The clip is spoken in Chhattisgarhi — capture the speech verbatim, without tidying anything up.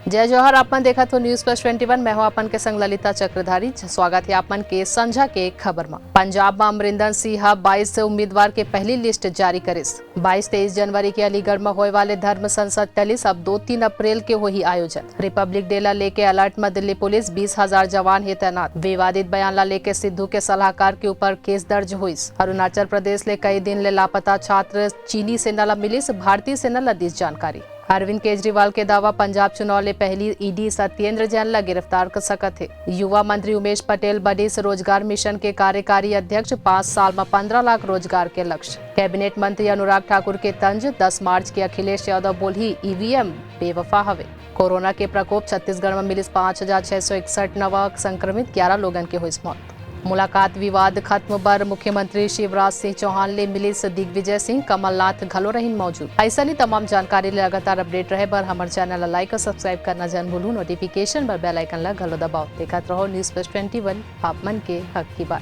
जय जोहार, आप मन देखत हो News Plus Twenty One। मैं हूं आप मन के संग ललिता चक्रधारी। स्वागत हे आप मन के संझा के खबर म। पंजाब म अमरिंदर सिंह ह बाईस उम्मीदवार के पहली लिस्ट जारी करिस। बाईस तेईस जनवरी के अलीगढ़ म होए वाले धर्म संसद टलिस, अब दो तीन अप्रैल के होही आयोजन। रिपब्लिक डे ला लेके अलर्ट म दिल्ली पुलिस, बीस हजार जवान हे तैनात। विवादित बयान ला लेके सिद्धू के सलाहकार के ऊपर केस दर्ज होइस। अरुणाचल प्रदेश ले कई दिन ले लापता छात्र चीनी सेना ला मिलिस, भारतीय सेना ला दिस जानकारी। अरविंद केजरीवाल के दावा, पंजाब चुनाव ले पहली ईडी सत्येंद्र जैन ला गिरफ्तार कर सकत हे। युवा मंत्री उमेश पटेल बनिस रोजगार मिशन के कार्यकारी अध्यक्ष, पाँच साल म पंद्रह लाख रोजगार के लक्ष्य। कैबिनेट मंत्री अनुराग ठाकुर के तंज, दस मार्च के अखिलेश यादव बोलही ईवीएम बेवफा हवे। कोरोना के प्रकोप, छत्तीसगढ़ म मिलिस पाँच हजार छह सौ इकसठ नवा संक्रमित, ग्यारह लोगन के होइस मौत। मुलाकात विवाद खत्म बर मुख्यमंत्री शिवराज सिंह चौहान ले मिलिस दिग्विजय सिंह, कमलनाथ घलो रहिन मौजूद। अइसने तमाम जानकारी ले लगातार अपडेट रहे बर हमर चैनल ला लाइक अउ सब्सक्राइब करना झन भूलू, नोटिफिकेशन बर बेल आइकन ला घलो दबाओ। देखत रहो News Plus Twenty One, आप मन के हक की बात।